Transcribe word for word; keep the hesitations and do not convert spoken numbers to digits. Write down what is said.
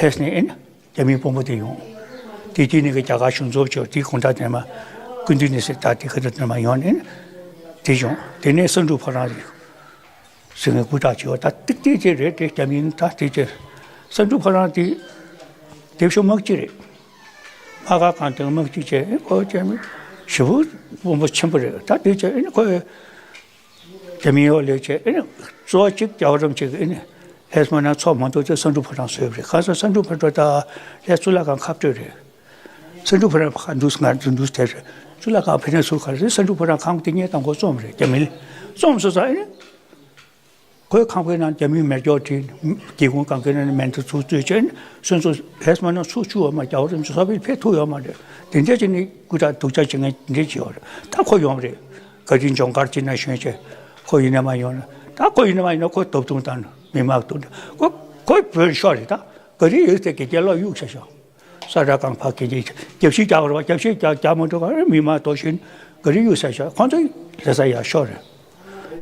ལྷས་ནས་ཨེ་ནི་རྒྱ་མིའི་དཔོན་པོ་དེ་ཡོང་། དེ་དེ་ནས་གི་རྒྱ་གར་གཞུང་ཚབ་ཆོག་དེ་གུང་ཐང་དེ་མ་ཀུན་འདུས་ནས་སེ་ད་དེ་ཁ་ད་དེ་མ་ཡོང་ནས་དེ་བྱུང་། དེ་ནས་བསམ་འགྲུབ་ཕོ་བྲང་ཟེར་ངས་སྐུ་དྲག་བྱེད་པ་ད་ཏིག་ཏིག་ཅིག་རེད། དེ་རྒྱ་མིའི་ད་དེ་ཅེ་བསམ་འགྲུབ་ཕོ་བྲང་དེ་དེ་བྱུང་དམག་སྤྱི་རེད། དམག་སྒར་གང་དེ་དམག་སྤྱི་བྱས་ཨེ་ཁོ་རྒྱ་མི་ཞེ་པོ་དཔོན་པོ་ཆེན་པོ་རེད། ད་དེ་བྱས་ཨེ་ནི་ཁོ་རྒྱ་མི་ཡོག་ལས་བྱས་ཨེ་ནི་གཙོ་བོ་གཅིག་རྒྱལ་བ་རིན་པོ་ཆེ་གི་ཨེ་ནི་ལྷས་མ་ན་ཚོགས་མ་གཏོགས་ཚེ་བསམ་འགྲུབ་ཕོ་བྲང་བཟོས་པ་རེད། གང་ཟེར་བསམ་འགྲུབ་ཕོ་བྲང་ད་ལྷས་གཙུག་ལག་ཁང་ཁ་སྤྲོད་རེད། བསམ་འགྲུབ་ཕོ་བྲང་ཕ་འདུག་ང་འདུག་འདུག་དེ་རེད། གཙུག་ལག་ཁང་ཕེ་ནས་ཚུར་ག་རེ་བསམ་འགྲུབ་ཕོ་བྲང་ཁང་དེ་ཉེ་དང་གོ་རྩོམ་རེད། རྒྱ་མི་ལ་རྩོམ་སོ་སོ་ཨེ་ནི། ཁོའི་ཁང་པའི་ནང་རྒྱ་མིའི་མེ་སྒྱོགས་བྲིས། སྒེའུ་ཁུང་གང་གི་ནང་ནས་མེ་མདའ་ཚུར་བཙོས་བྱས་ནས་སོན་ཚུར་ལྷས་མ་ན་ཚུར་བཅུག་བ་མ་རྒྱ་བོ་རིམ་ཚོ་ས་བིལ་ཕེབས་ཐུབ་ཡོད་མ་རེད། དེ་འདྲ་བྱས་ནས་སྐུ་དྲག་སྡུག་ཅག་བྱེད་མཁན་དེ་འདྲ་བྱེད་ཡོད་རེད། ད་ཁོ་ཡོང་རེད། ག་རེ་འཇོང་གར་ཅིག་ན་ཞོན་བྱས་ཁོ་ཡིན་ན་མ་ཡོང་ན་ད་ཁོ་ཡིན་ན་མ་ཡིན་ན་ཁོ་སྟོབས་ཐུང་དང་མི་མང་སྟོབས་ཁོ་ཁོའི་བོད་ཤོར་རེད། ད་ག་རེ་ཡོད་ཚད་གི་རྒྱལ་ལོ་གཡུག་བྱ་ཤོག་ས་ར་གང་ཕ་གི་རྒྱབ་ཤིག་རྒྱག་རོགས། རྒྱབ་ཤིག་རྒྱག་རྒྱག་མ་འགྲོ་ག་རེ་མི་མང་དོ་བཞིན་ག་རེ་གཡུག་ས་ཤོག་ཁོང་ཚོ་ལས་ས་ཡག་ཤོར་རེད།